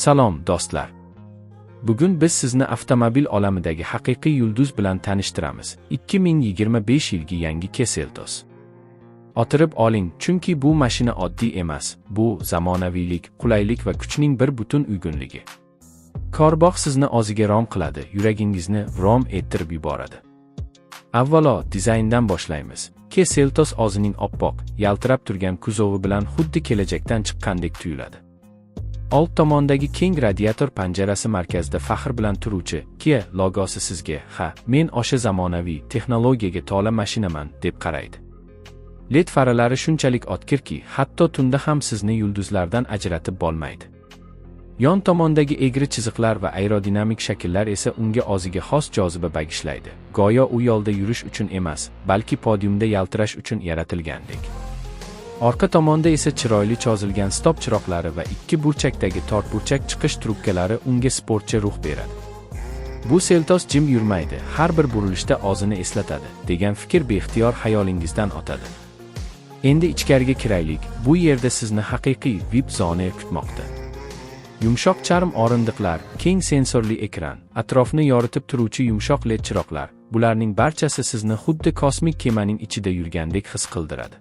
Salom, do'stlar. Bugun biz sizni avtomobil olamidagi haqiqiy yulduz bilan tanishtiramiz. 2025 yilgi yangi Kia Seltos. O'tirib oling, chunki bu mashina oddiy emas. Bu zamonaviylik, qulaylik va kuchning bir butun uyg'unligi. Ko'riboq sizni o'ziga rom qiladi, yuragingizni vrom ettirib yuboradi. Avvalo dizayndan boshlaymiz. Kia Seltos o'zining oppoq, yaltirab turgan kuzovi bilan xuddi kelajakdan chiqqandek tuyuladi. Old tomondagi keng radiator panjarasi markazida faxr bilan turuvchi Kia logosi sizga "Ha, men o'sha zamonaviy texnologiyaga to'la mashinaman" deb qaraydi. LED faralari shunchalik o'tkirki, hatto tunda ham sizni yulduzlardan ajratib bo'lmaydi. Yon tomondagi egri chiziqlar va aerodinamik shakllar esa unga o'ziga xos joziba bag'ishlaydi. Go'yo u yo'lda yurish uchun emas, balki podiumda yaltirash uchun yaratilgandek. Orqa tomonda esa chiroyli cho'zilgan stop chiroqlari va ikki burchakdagi to'rtburchak chiqish trubkalari unga sportchi ruh beradi. Bu Seltos jim yurmaydi, har bir burilishda o'zini eslatadi, degan fikr beixtiyor xayolingizdan o'tadi. Endi ichkariga kiraylik. Bu yerda sizni haqiqiy VIP zona kutmoqda. Yumshoq charm o'rindiqlar, keng sensorli ekran, atrofni yoritib turuvchi yumshoq LED chiroqlar, bularning barchasi sizni xuddi kosmik kemaning ichida yurgandek his qildiradi.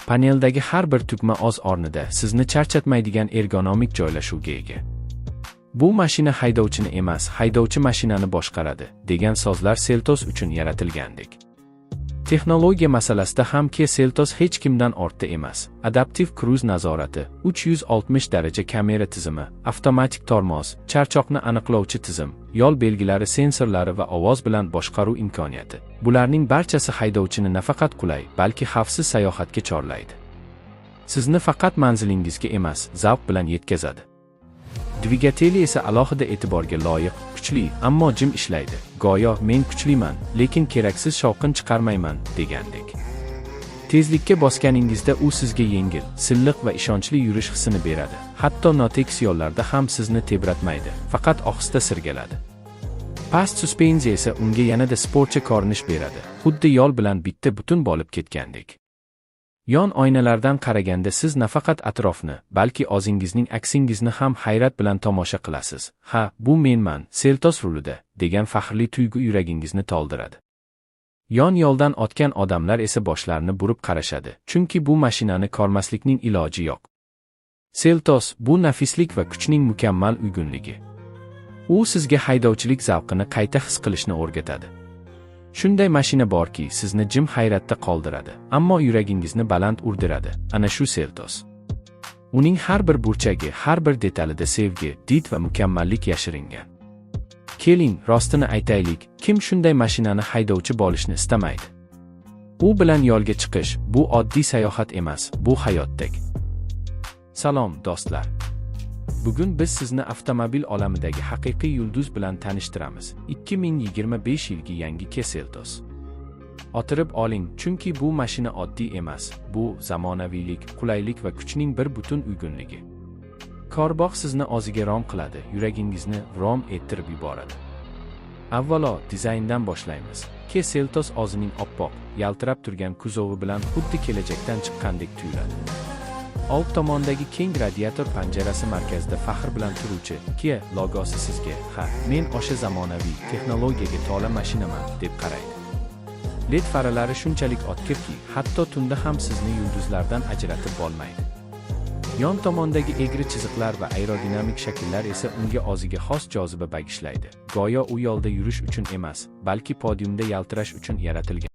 Paneldagi har bir tugma o'z o'rnida, sizni charchatmaydigan ergonomik joylashuvga ega. Bu mashina haydovchini emas, haydovchi mashinani boshqaradi, degan so'zlar Seltos uchun yaratilgandek. Texnologiya masalasida ham Kia Seltos hech kimdan ortda emas. Adaptiv kruiz nazorati, 360 daraja kamera tizimi, avtomatik tormoz, charchoqni aniqlovchi tizim, yo'l belgilari sensorlari va ovoz bilan boshqaruv imkoniyati. Bularning barchasi haydovchini nafaqat qulay, balki xavfsiz sayohatga chorlaydi. Sizni faqat manzilingizga emas, zavq bilan yetkazadi. Dvigateli esa alohida e'tiborga loyiq, kuchli, ammo jim ishlaydi. Go'yo men kuchliman, lekin keraksiz shovqin chiqarmayman degandek. Tezlikka bosganingizda u sizga yengil, silliq va ishonchli yurish hissini beradi. Hatto notekis yo'llarda ham sizni tebratmaydi, faqat ohista sirgaladi. Past suspenziya esa unga yanada sportcha ko'rinish beradi, xuddi yo'l bilan bitta butun bo'lib ketgandek. Yon oynalardan qaraganda siz nafaqat atrofni, balki o'zingizning aksingizni ham hayrat bilan tomosha qilasiz. Ha, bu menman, Seltos rulida, degan faxrli tuyg'u yuragingizni to'ldiradi. Yon yo'ldan o'tgan odamlar esa boshlarini burib qarashadi, chunki bu mashinani ko'rmaslikning iloji yo'q. Seltos bu nafislik va kuchning mukammal uyg'unligi. U sizga haydovchilik zavqini qayta his qilishni o'rgatadi. Shunday mashina borki, sizni jim hayratda qoldiradi, ammo yuragingizni baland urdiradi. Ana shu Seltos. Uning har bir burchagi, har bir detalida sevgi, did va mukammallik yashiringan. Keling, rostini aytaylik, kim shunday mashinani haydovchi bo'lishni istamaydi? U bilan yo'lga chiqish bu oddiy sayohat emas, bu hayotdek. Salom, do'stlar. Bugun biz sizni avtomobil olamidagi haqiqiy yulduz bilan tanishtiramiz. 2025 yilgi yangi Kia Seltos. O'tirib oling, chunki bu mashina oddiy emas. Bu zamonaviylik, qulaylik va kuchning bir butun uyg'unligi. Ko'riboq sizni o'ziga rom qiladi, yuragingizni vrom ettirib yuboradi. Avvalo dizayndan boshlaymiz. Kia Seltos o'zining oppoq, yaltirab turgan kuzovi bilan xuddi kelajakdan chiqqandek tuyuladi. Old tomondagi keng radiator panjarasi markazida faxr bilan turuvchi Kia logosi sizga "Ha, men o'sha zamonaviy texnologiyaga to'la mashinaman" deb qaraydi. LED faralari shunchalik o'tkirki, hatto tunda ham sizni yulduzlardan ajratib bo'lmaydi. Yon tomondagi egri chiziqlar va aerodinamik shakllar esa unga o'ziga xos joziba bag'ishlaydi. Go'yo u yo'lda yurish uchun emas, balki podiumda yaltirash uchun yaratilgan.